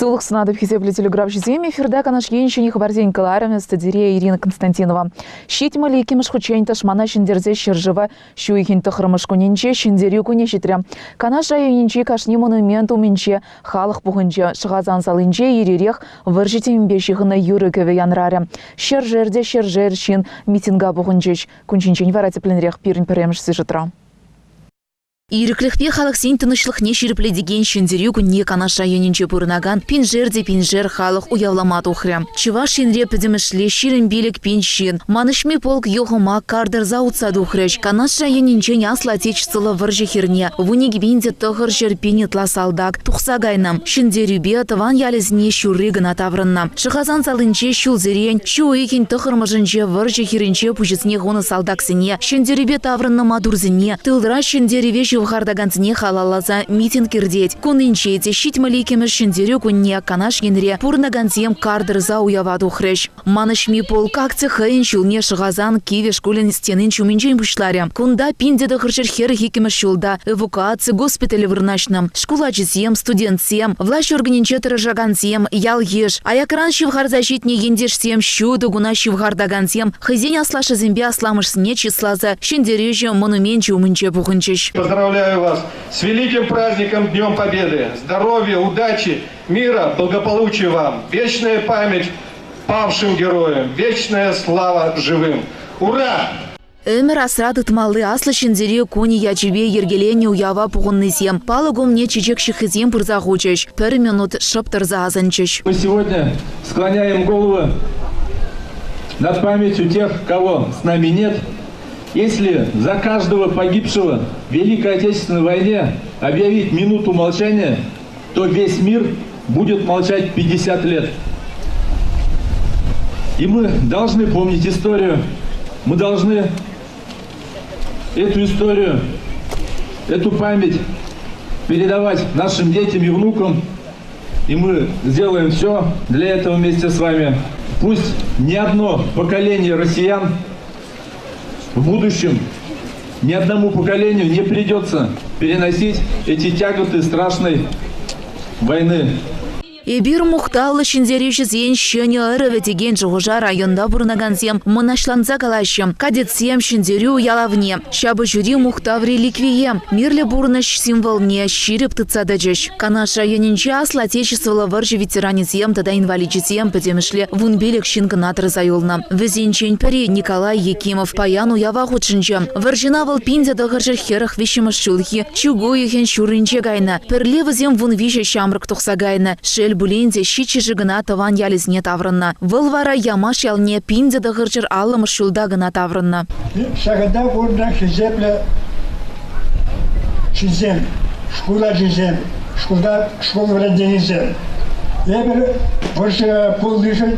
Сывлӑх сунатӑп, хисеплӗ телеграфҫӑсем. Эфирта Канаш ен ҫӗнӗ хыпарсен кӑларӑмӗ, студире Ирина Константинова. 72-мӗш хутчен тӑшмана ҫӗнтерсе ҫӗршыва ҫу уйӑхӗн тӑххӑрмӗш кунӗнче Ҫӗнтерӳ кунӗ ҫитрӗ. Канаш районӗнчи кашни монумент умӗнче халӑх пухӑнчӗ. Шӑхасан салинче ир-ирех вӑрҫӑ темипе ҫыхӑннӑ юрӑ-кӗвӗ янрарӗ. Ҫӗршер те ҫӗршер ҫын митинга пухӑнчӗҫ. Кун ҫинчен вара тӗплӗнрех пирӗн пӗрремӗш сюжетра. Ирӗклӗхпе халӑхсен тӑнӑҫлӑхне ҫирӗплетекен Ҫӗнтерӳ кунне Канаш районӗнче пурӑнакан пиншер те пиншер халӑх уявлама тухрӗ. Чӑваш Енре пӗтӗмӗшле 25 пин ҫын Манӑҫми полк юхӑма кар тӑрса утса тухрӗҫ. Канаш районӗнчен Аслӑ Отечествӑллӑ вӑрҫӑ хирне 12 пин те 900 пин ытла салтак тухса кайнӑ. Ҫӗнтерӳпе тӑван ялӗсене ҫурри кӑна таврӑннӑ. Шӑхасан салинче ҫулсерен ҫу уйӑхӗн тӑххӑрмӗшӗнче вӑрҫӑ хирӗнче пуҫӗсене хунӑ салтаксене, ҫӗнтерӳпе таврӑннӑ маттурсене, тылра ҫӗнтерӗве ҫывхартакансене халалласа митинг иртет. Кунӗнче те 72-мӗш Ҫӗнтерӳ кунне Канаш енре пурӑнакансем кар тӑрса уява тухрӗҫ. Манӑҫми полк акци хӑйӗн ҫулне Шӑхасан кивӗ шкулӗн стенин ҫумӗнчен пуҫларӗ. Кунта 1942-мӗш ҫулта эвакуаци госпиталӗ вырнаҫнӑ. Шкул ачисем, студентсем, влаҫ органӗнче тӑрӑшакансем, ял-йыш, аякран ҫывхарса ҫитнӗ ентешсем, ҫутӑ куна ҫывхартакансем хӑйсен аслашшӗсемпе асламӑшсене чысласа Ҫӗнтерӳҫӗ монуменчӗ умӗнче пухӑнчӗҫ. Поздравляю вас с великим праздником Днем Победы! Здоровья, удачи, мира, благополучия вам! Вечная память павшим героям, вечная слава живым! Ура! Ӗмӗр асра тытмалли Аслӑ Ҫӗнтерӳ кунӗ ячӗпе йӗркеленӗ уява пухӑннисем палӑк умне чечек ҫыххисем пырса хучӗҫ, пӗр минут шӑп тӑрса асӑнчӗҫ. Мы сегодня склоняем головы над памятью тех, кого с нами нет. Если за каждого погибшего в Великой Отечественной войне объявить минуту молчания, то весь мир будет молчать 50 лет. И мы должны помнить историю, мы должны эту историю, эту память передавать нашим детям и внукам. И мы сделаем все для этого вместе с вами. Пусть ни одно поколение россиян в будущем, ни одному поколению не придется переносить эти тяготы страшной войны. Эпир мухтавлӑ ҫӗнтерӳҫӗсен ҫӗнӗ ӑрӑвӗ текен шухӑша районта пурӑнакансем мӑнаҫланса калаҫҫӗ. Кадетсем Ҫӗнтерӳ ялавне, ҫапӑҫури мухтав реликвие, мирлӗ пурнӑҫ символне ҫирӗп тытса тӑчӗҫ. Канаш районӗнчи Аслӑ Отечествӑллӑ вӑрҫӑ ветеранӗсем тата инваличӗсем пӗтӗмӗшле 15 ҫын кӑна тӑрса юлнӑ. Вӗсенчен пӗри, Николай Якимов, паян уява хутшӑнчӗ. Вӑрҫӑна вӑл 1943 ҫулхи чӳк уйӑхӗн ҫурринче кайнӑ. Пӗрле вӗсем 13 ҫамрӑк тухса кайнӑ. Шел пулин те, ҫиччӗшӗ кӑна тӑван ялӗсене таврӑннӑ. Вӑл вара Ямаш ялне 1950-мӗш ҫулта кӑна таврӑннӑ. Ҫакӑнта пурӑннӑ хисеплӗ ҫынсем, шкул ачисем, шкулта шкул вӗрентекенсем. Эпир вӑрҫӑ пулнишӗн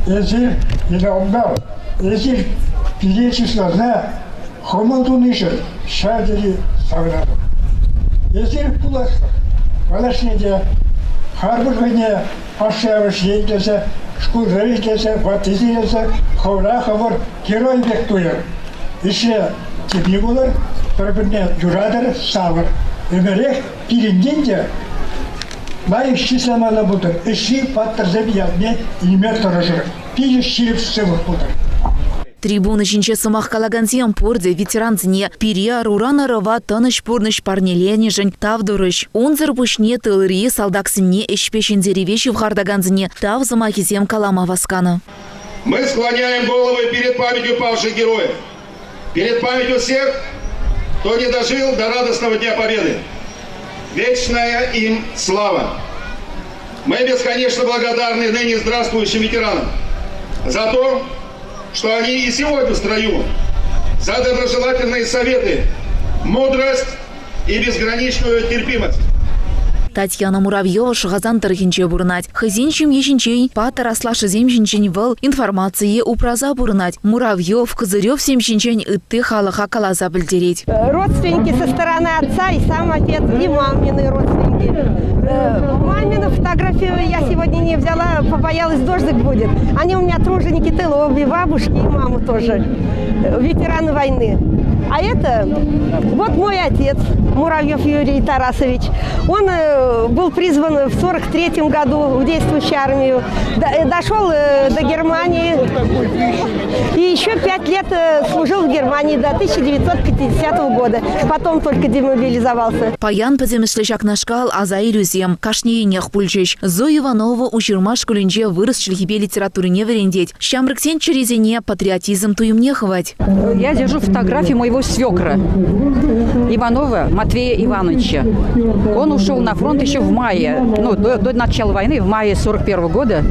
эсир Илонпа эсир пире чысласа кӑмӑл тунишӗн ҫав тери савӑнатӑп. Эсир пуласлӑх малашне те харпӑр хӑйне ашшӗ-амӑшне итлесе, шкулта итлесе, ваттисене илсе хӑвӑра хӑвӑр герой пек туйӑр. Ӗҫре тимли пулӑр, пӗр-пӗрне юратӑр, савӑр. Ӗмӗрех пирӗнтен те лайӑх чысламалла пултӑр, ӗҫри паттӑрсен ятне илме тӑрӑшӑр. Питӗ ҫирӗп сывлӑх пултӑр. Трибуна ҫинче сӑмах калакансем пурте ветерансене пире ӑруран ӑрӑва тӑнӑҫ пурнӑҫ парнеленӗшӗн тав турӗҫ. Унсӑр пуҫне тылри салтаксене ӗҫпе ҫӗнтерӗве ҫывхартакансене тав сӑмахӗсем калама васканӑ. Мы склоняем головы перед памятью павших героев, перед памятью всех, кто не дожил до радостного Дня Победы. Вечная им слава! Мы бесконечно благодарны ныне здравствующим ветеранам за то, что они и сегодня в строю, за доброжелательные советы, мудрость и безграничную терпимость. Татьяна Муравьева Шӑхасан тӑрӑхӗнче пурӑнать. Хӑйсен ҫемйи ҫинчен, паттӑр аслашшӗсем ҫинчен вӑл информацие упраса пурӑнать. Муравьев, Козыревсем ҫинчен ытти халӑха каласа пӗлтерет. Родственники со стороны отца и сам отец, и мамины родственники. Мамину фотографию я сегодня не взяла, побоялась, дождик будет. Они у меня труженики тылов, и бабушки, и маму тоже, ветераны войны. А это вот мой отец, Муравьев Юрий Тарасович. Он был призван в 43 году в действующую армию, дошел до Германии и еще 5 лет служил в Германии до 1950 года. Потом только демобилизовался. Паян пӗтӗмӗшле ҫакнашкал аса илӳсем кашнийӗнех пулчӗҫ. Зоя Иванова Уҫырма шкулӗнче вырӑс чӗлхипе литературине вӗрентет. Ҫамрӑксен чӗрисене патриотизм туйӑмне хывать. Я держу фотографию моего свекра, Иванова Матвея Ивановича. Он ушел на фронт еще в мае, ну, до начала войны, в мае 41 года.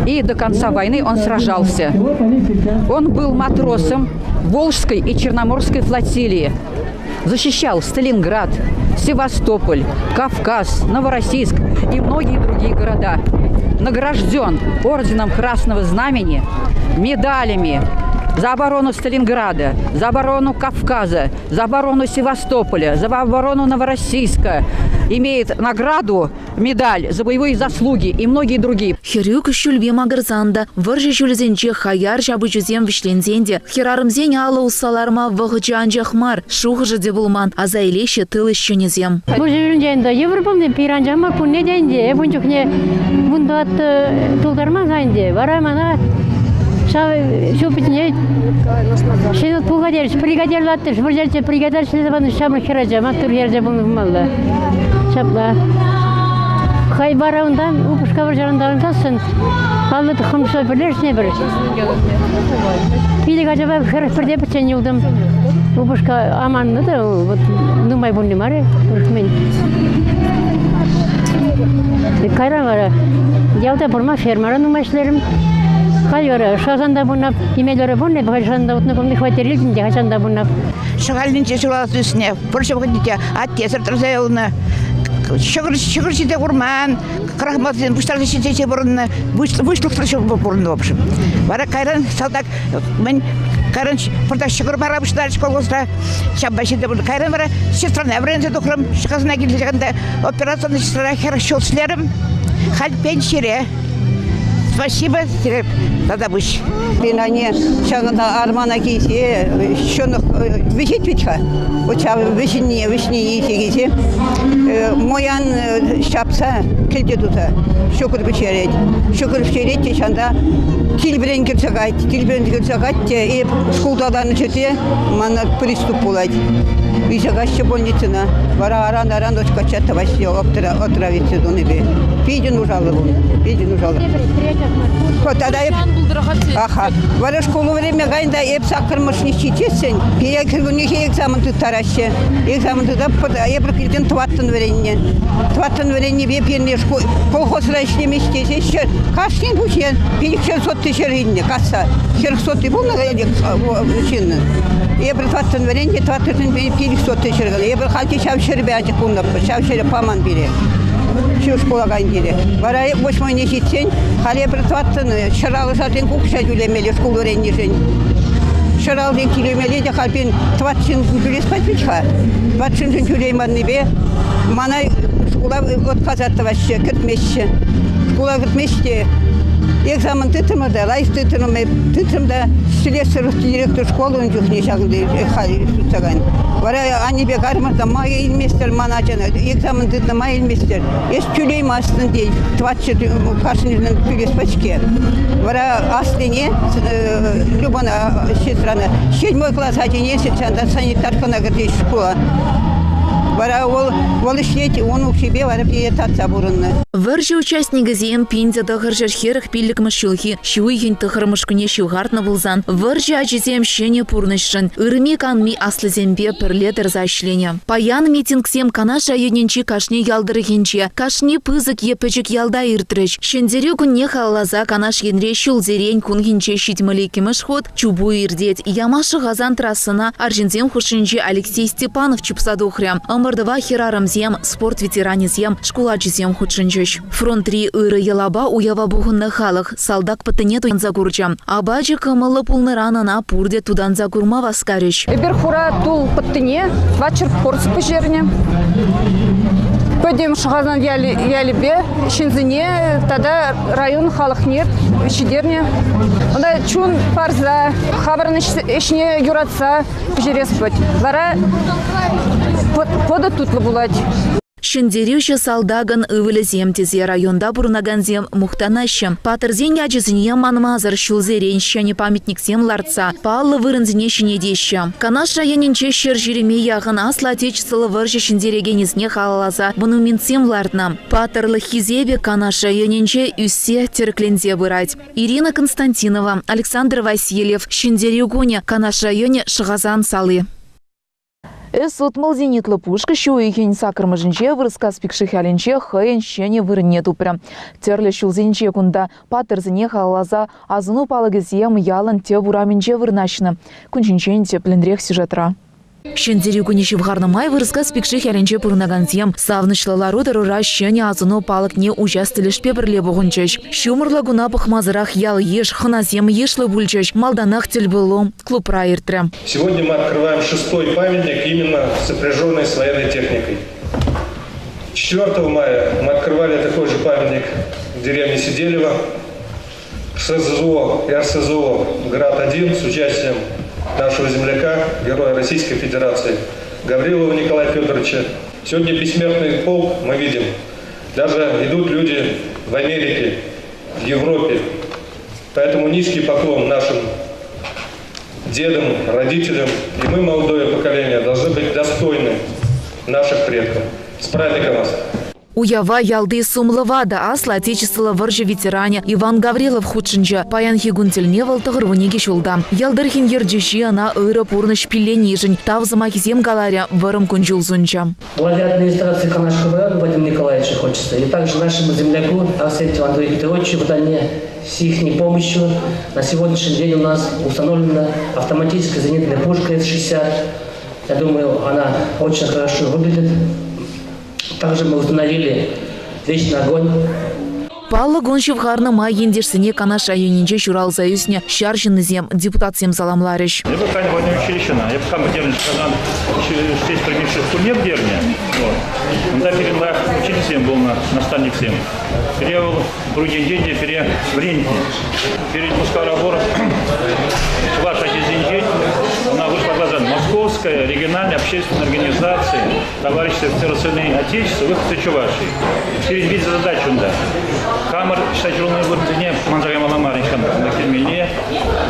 И до конца войны он сражался. Он был матросом Волжской и Черноморской флотилии. Защищал Сталинград, Севастополь, Кавказ, Новороссийск и многие другие города. Награжден орденом Красного Знамени, медалями за оборону Сталинграда, за оборону Кавказа, за оборону Севастополя, за оборону Новороссийска. Имеет награду, медаль за боевые заслуги и многие другие. Хӗрӳ куҫҫульпе макӑрсан та, вӑрҫӑ ҫулӗсенче хаяр ҫапӑҫусем вӗҫленсен те, хӗрарӑмсен алӑ усса ларма вӑхӑчӗ анчах мар, шухӑшӗ те пулман, аса илеҫҫӗ тыл ӗҫченӗсем. Вӑрҫӑ ҫулӗнче ӗнтӗ йывӑр пулнӑ, пир анчах мар пурне те ӗнтӗ. Эп ун чухне 14 тултарман-ха ӗнтӗ. Вара мана ҫав ҫул пӗтне ҫӗнӗ пулха терӗҫ, бригадир лартрӗҫ, вӑрҫӑ бригадир ӗҫлесе панӑ ҫамрӑк хӗрача, маттур хӗрача пулнӑ пулмалла. Ҫапла. Хӑй вара унтан, упӑшка вӑрҫӑран таврӑнсассӑн, 59 пӗрлешнӗ пӗр. Пилӗк ачапа 41-те пӗччен юлтӑм. Упӑшка аманнӑ та, вот, нумай пулни мар, урӑх-мӗн. Кайран вара ялта пурма фермӑра нумай ӗҫлерӗм. Халь вара Шасанта пурӑнап, Емелере пурӑнап, халь Шасанта утнӑ кунти хваттер илтӗм те Хасанта пурӑнап. Шӑхальнинче ҫуралса ӳснӗ, вӑрҫӑ вӑхӑтӗнче аттесӗр тӑрса юлнӑ. Ҫӑкӑр, ҫӑкӑр ҫисе курман, крахмалсем пуҫтарса ҫисе пурӑннӑ, выҫлӑхсӑр пурӑннӑ, в общем. Вара кайран салтак мӗн кайран пӑртак ҫӑкӑр пара пуҫларӗҫ колхозра. Ҫавӑнпа ҫисе пурӑннӑ. Кайран вара сестрана вӗренсе тухрӑм. Ҫӑкасына килсе ҫакӑнта операционный сестрара 40 ҫул ӗҫлерӗм. Халь пенсире. Спасибо сире, тата пуҫ. Пирӗн ҫакӑнта армана килсе ҫӑнӑх вӗҫет вӗт-ха. Вот ҫав вӗҫне, вӗҫне илсе килсе моян ҫапса кӗлте туса ҫӑкӑр пӗҫерет. Ҫӑкӑр пӗҫерет те ҫанта килпӗрен кӗрсе каять. Килпӗрен кӗрсе каять те эп шкулта ларнӑ ҫӗрте мана приступ пулать. Илсе каҫҫӗ больницӑна. Вара аран-аран качча тӑваҫҫӗ отравиться тунипе. Питӗ нушаллӑ пулнӑ. Питӗ нушаллӑ. Тата эп Аха. Вара школа время кайнӑ та эп саккӑрмӑшне ҫитессӗн пире кӗркуннехи экзамен тыттараҫҫӗ. Экзамен тытап, эпир килтен тӑваттӑн вӗреннӗ. Тӑваттӑн вӗреннипе пирӗн колхозра ӗҫлемест тесе кашнин пуҫне пилӗкшер сотый ҫӗр илнӗ касса. 40 сотый пулнӑ ҫыннӑн. Эпир тӑваттӑн вӗреннӗ, тӑваттӑшӗн пилӗк сотый ҫӗр кӑна. Эпир хальте ҫав ҫӗрпе анчах пулнӑ, ҫав ҫӗре паман пире. Ҫу шкула кайнӑ тире. Вара восьмойне ҫитсен, халь эпир тӑваттӑн ҫӗр алшасен укҫа тӳлемелле шкул вӗреннишӗн. Ҫӗр алсен тӳлемелле те халь пин тӑват ҫын тӳлес пать-ха. Тӑват ҫыншӑн тӳлейманнипе мана шкула отказать тӑваҫҫӗ, кӗртмеҫҫӗ. Шкула кӗртмеҫҫӗ те экзамен тытрӑмӑр та, лайӑх тытрӑм, тытрӑм та слесарь директор школы ун чухне ҫакӑнти халь сутса кайнӑ. Вара аннепе кармӑр та ма илместӗр ман ачана, экзамен тытнӑ ма илместӗр. Эс тӳлеймастӑн тет, тӑватҫӗр кашниншӗн тӳлес пачке. Вара аслине Любана сестрана седьмой класс ачине санитаркӑна кӗртет шкула. Вара вӑл вӑл ӗҫлет, ун укҫипе вара пире татса пурӑннӑ. Вӑрҫӑ участникӗсем 1945 ҫулхи ҫу уйӑхӗн тӑххӑрмӗш кунне ҫывхартнӑ пулсан, вӑрҫӑ ачисем ҫӗнӗ пурнӑҫшӑн ырми-канми аслисемпе пӗрле тӑрса ӗҫленӗ. Паян митингсем Канаш районӗнчи кашни ял тӑрӑхӗнче, кашни пысӑк е пӗчӗк ялта иртрӗҫ. Ҫӗнтерӳ кунне халалласа Канаш енре ҫулсерен кунхинче 72-мӗш хут чупу иртет. Ямаш Шӑхасан трассӑна арҫынсем хушшинче Алексей Степанов чупса тухрӗ. Ӑмӑртӑва хӗрарӑмсем, спорт ветеранӗсем, шкул ачисем хутшӑнчӗҫ. Фронтри ырӑ йӑлапа уява пухӑннӑ халӑх салтак пӑттине туянса курчӗ. Апачӗ кӑмӑллӑ пулнӑран ӑна пурте тутанса курма васкарӗҫ. Эпир хура тул пӑттине 400 порци пӗҫернӗ. Пӗтӗм Шӑхасан ялӗпе ҫынсене тата район халӑхне ҫитернӗ. Унта чун парса, хамӑрӑн ӗҫне юратса пӗҫерес пулать. Вара пӑтӑ тутлӑ пулать. Ҫӗнтерӳҫӗ салтакӑн ывӑлӗсем тесе районта пурӑнакансем мухтанаҫҫӗ. Паттӑрсен ячӗсене манмасӑр ҫулсерен ҫӗнӗ памятниксем лартса паллӑ вырӑнсене ҫӗнетеҫҫӗ. Канаш районӗнче 120 яхӑн Аслӑ Отечествӑллӑ вӑрҫӑ ҫӗнтерекенӗсене халалласа монументсем лартнӑ. Паттӑрлӑх хисепӗ Канаш районӗнче ӳссе, тӗрӗкленсе пырать. Ирина Константинова, Александр Васильев. Ҫӗнтерӳ кунӗ. Канаш районӗ, Шӑхасан сали. С-60 зенитлӑ пушка ҫу уйӑхӗн саккӑрмӗшӗнче Вырӑскас Пикших ялӗнче хӑйӗн ҫӗнӗ вырӑнне тупрӗ. Тӗрлӗ ҫулсенче кунта паттӑрсене халалласа асӑну палӑкӗсем ялӑн тӗп урамӗнче вырнаҫнӑ. Кун ҫинчен тӗплӗнрех сюжетра. Ҫӗнтерӳ кунӗ ҫывхарнӑ май Вырӑскас Пикших ялӗнче пурӑнакансем савӑнӑҫлӑ лару-тӑрура ҫӗнӗ асӑну палӑкне уҫас тӗлӗшпе пӗрле пухӑнчӗҫ. Ҫумӑрлӑ куна пӑхмасӑрах ял-йыш, хӑнасем йышлӑ пулчӗҫ. Малтанах тӗлпулу клубра иртрӗ. Сегодня мы открываем шестой памятник именно сопряженный с военной техникой. 4 мая мы открывали такой же памятник в деревне Сиделево, СЗО и РСЗО «Град-1» с участием нашего земляка, героя Российской Федерации Гаврилова Николая Федоровича. Сегодня бессмертный полк мы видим. Даже идут люди в Америке, в Европе. Поэтому низкий поклон нашим дедам, родителям. И мы, молодое поколение, должны быть достойны наших предков. С праздником вас! Уява ялти сумлӑ ватӑ, Аслӑ Отечествӑллӑ вӑрҫӑ ветеранӗ Иван Гаврилов хутшӑнчӗ. Паянхи кун тӗлне вӑл 92 ҫулта. Ял тӑрӑхӗн ертӳҫи ӑна ырӑ пурнӑҫ пилленишӗн тав сӑмахӗсем каларӗ, вӑрӑм кун-ҫул сунчӗ. Главе администрации Канашского района Вадиму Николаевичу хочется, и также нашему земляку Арсентию Андрею Петровичу, вот они с их помощью на сегодняшний день у нас установлена автоматическая зенитная пушка С-60. Я думаю, она очень хорошо выглядит. Также мы установили вечный огонь. Паллӑ кун ҫывхарнӑ май ентешсене Канаш районӗнче ҫуралса ӳснӗ ҫар ҫыннисем, депутатсем саламларӗҫ. Эпӗ халь военное училищена. Эпӗ хам пӗтернӗ Казан Ҫеҫпӗл Мишши шкулне пӗтернӗ. Вот. Унта пирӗн лайӑх учительсем пулнӑ, наставниксем. Пире вӑл пур енчен те пире вӗрентнӗ. Пирӗн Мускавра пур чӑваш ачисенчен ӑна вырӑсла каласан Московская региональная общественная организация товарищи офицеры сыны Отечества, выходцы Чувашии. Пирӗн виҫӗ задача унта. Хамӑр ҫӗршывӑн вырӑнсене манса каймалла мар иккен, унта килмелле.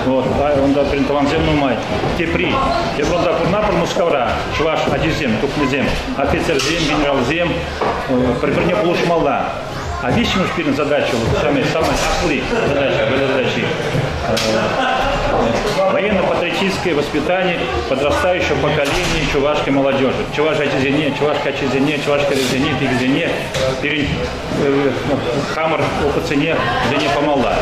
Вот, унта пирӗн тӑвансем нумай. Тепри, эпир унта пурӑнатпӑр Мускавра, чӑваш ачисем, тухнисем, офицерсем, генералсем, пӗр-пӗрне пулӑшмалла. А виҫҫӗмӗш пирӗн задача, вот самый, самый асли задача, задачи, военно-патриотическое воспитание подрастающего поколения чувашской молодежи. Чӑваш ачисене, чӑваш каччисене, чӑваш хӗрӗсене, пикисене пирӗн хамӑр опытсене вӗсене памалла.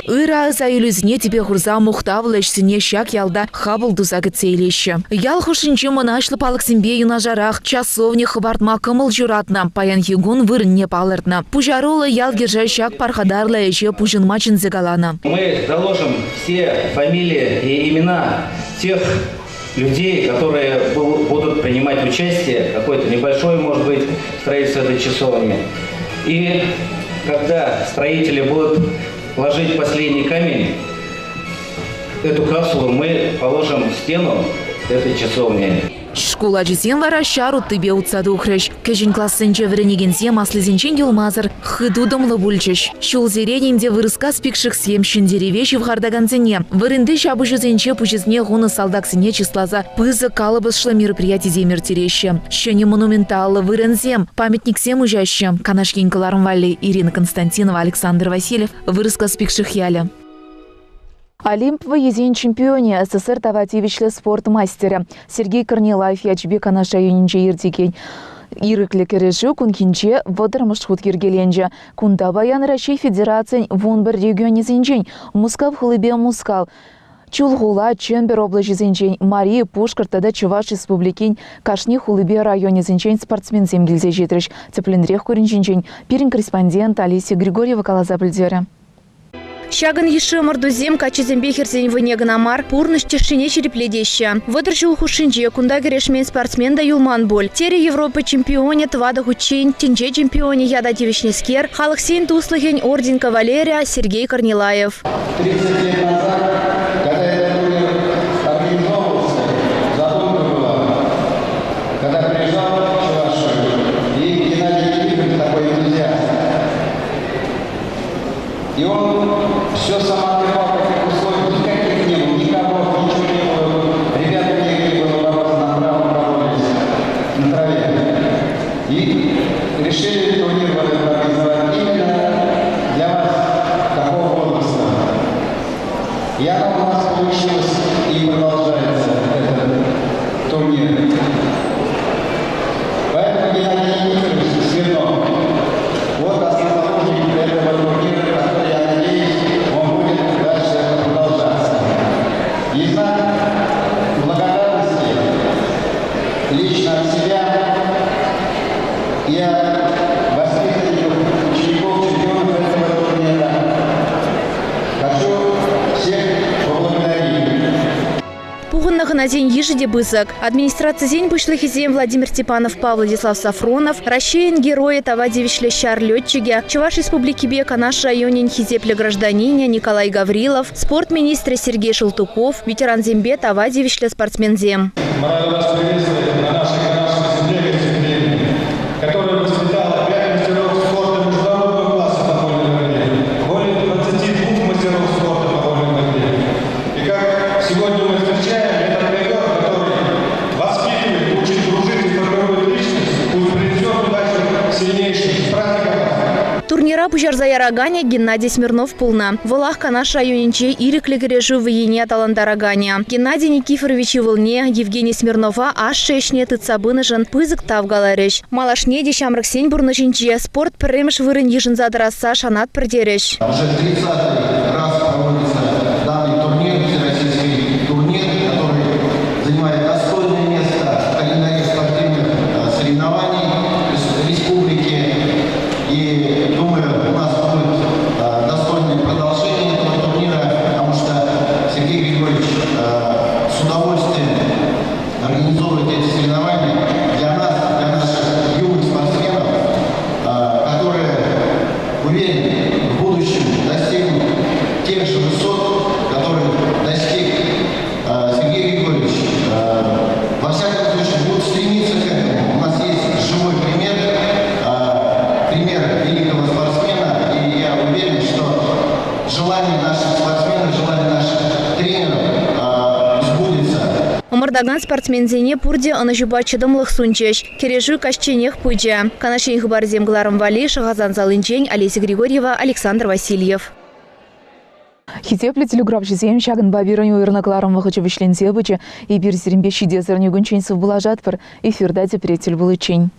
Ырӑ аса илӳсене тӗпе хурса мухтавлӑ ӗҫсене ҫак ялта хапӑл туса кӗтсе илеҫҫӗ. Ял хушшинче мӑнаҫлӑ палӑксемпе юнашарах часовня хӑпартма кӑмӑл ҫуратнӑ. Паянхи кун вырӑнне палӑртнӑ. Пуҫаруллӑ ял-йыша ҫак пархатарлӑ ӗҫе пуҫӑнма чӗнсе каланӑ. Мы заложим все фамилии и имена тех людей, которые будут принимать участие, какое-то небольшое, может быть, строительство этой часовни. И когда строители будут ложить последний камень, эту капсулу мы положим в стену этой часовни. Шкул ачисем вара ҫар уттипе утса тухрӗҫ. Кӗҫӗн классенче вӗренекенсем аслисенчен юлмасӑр хытутӑмлӑ пулчӗҫ. Ҫулсерен ӗнтӗ Вырӑскас Пикшихсем ҫӗнтерӗве ҫывхартакансене, вырӑнти ҫапӑҫусенче пуҫӗсене хунӑ салтаксене чысласа пысӑк калӑпӑшлӑ мероприятисем ирттереҫҫӗ. Ҫӗнӗ монументаллӑ вырӑнсем, памятниксем уҫаҫҫӗ. Канаш ен кӑларӑм валли Ирина Константинова, Александр Васильев, Вырӑскас Пикших ялӗ. Олимп вӑййисен чемпионӗ, СССР тава тивӗҫлӗ спорт мастерӗ Сергей Корнилаев ячӗпе Канаш районӗнче иртекен ирӗклӗ кӗрешӳ кунхинче 30-мӗш хут йӗркеленчӗ. Кунта паян Раҫҫей Федерацийӗн 11 регионӗсенчен Мускав хулипе Мускав, Чулхула, Чӗмпӗр облаҫӗсенчен, Мари, Пушкӑрт тата Чӑваш Республикин кашни хулипе районӗсенчен спортсменсем килсе ҫитрӗҫ. Тӗплӗнрех курин ҫинчен пирӗн корреспондент Олеся Григорьева каласа пӗлтерӗ. Ҫакӑн йышши ӑмӑртусем каччӑсемпе хӗрсен вӑйне кӑна мар, пурнӑҫ тӗшшине ҫирӗплетеҫҫӗ. 30 ҫул хушшинче кунта кӗрешмен спортсмен та юлман пуль, терӗ Европа чемпионӗ тӑватӑ хутчен тӗнче чемпионӗ ята тивӗҫнӗскер, Халӑхсен туслӑхӗн орден кавалерӗ Сергей Корнилаев. 30 лет назад, когда этот турнир организовывался, задумка была, когда приезжал в Чувашию, и Геннадий Никифорович такой энтузиаст. И он все самоотрывал таких условий, никаких не было, никого, ничего не было. Ребята негде было бороться, на траву боролись, на траве. И решили турнир вот этот организовать именно для вас такого возраста. И оно у нас получилось и продолжается, этот турнир. Поэтому Геннадий Никифорович Смирнов, вот основоположник этого турнира, который, я надеюсь, он будет дальше продолжаться. И знак благодарности лично от себя и от воспитанников, учеников, чемпионов этого турнира хочу всех поблагодарить. Пухӑннӑ хӑнасен йышӗ те пысӑк. Администрацисен пуҫлӑхӗсем Владимир Степановпа Владислав Софронов, Раҫҫейӗн Геройӗ тава тивӗҫлӗ ҫар летчикӗ, Чӑваш Республикипе Канаш районӗн хисеплӗ гражданинӗ Николай Гаврилов, спорт министрӗ Сергей Шелтуков, ветерансемпе тава тивӗҫлӗ спортсменсем. Мы рады вас приветствовать на нашей канашской земле гостеприимной, которая воспитала 5 мастеров спорта международного класса по вольной борьбе, более 22 мастеров спорта по вольной борьбе. И как сегодня мы встречаем этот ковер, который воспитывает, учит дружить и формирует личность, пусть принесет удачу сильнейшим. С праздником вас! Турнира пуҫарса яраканӗ Геннадий Смирнов пулнӑ. Вӑлах Канаш районӗнче ирӗклӗ кӗрешӳ вӑййине аталантараканӗ. Геннадий Никифорович ывӑлне Евгений Смирнова ашшӗ ӗҫне тытса пынӑшӑн пысӑк тав каларӗҫ. Малашне те ҫамрӑксен пурнӑҫӗнче спорт пӗрремӗш вырӑн йышӑнса тӑрасса шанатпӑр терӗҫ. Уже 30-й раз проводится данный турнир, всероссийский турнир, который занимает достойное место в календаре спортивных соревнований республики. И думаю, у нас будет достойное продолжение этого турнира, потому что Сергей Григорьевич с удовольствием организовывает эти соревнования для нас, для наших юных спортсменов, которые, уверен, в будущем достигнут тех же высот, которых достиг Сергей Григорьевич. Во всяком случае, будут стремиться к этому. У нас есть живой пример, пример великого спортсмена, и я уверен, что желание наших спортсменов, желание наших тренеров сбудется. Ӑмӑртакан спортсменсене пурте ӑнӑҫупа чӑтӑмлӑх сунчӗҫ. Кӗрешӳ каҫченех пычӗ. Канаш Ен хыпарӗсем кӑларӑм валли Шӑхасан салинчен Олеся Григорьева, Александр Васильев. Хисеплӗ телекуравҫӑсем, ҫакӑнпа пирӗн уйӑрнӑ кӑларӑм вӑхӑчӗ вӗҫленсе пычӗ. Эпир сирӗнпе ҫитес эрнекунччен сывпуллашатпӑр. Эфирта тепре тӗл пуличчен.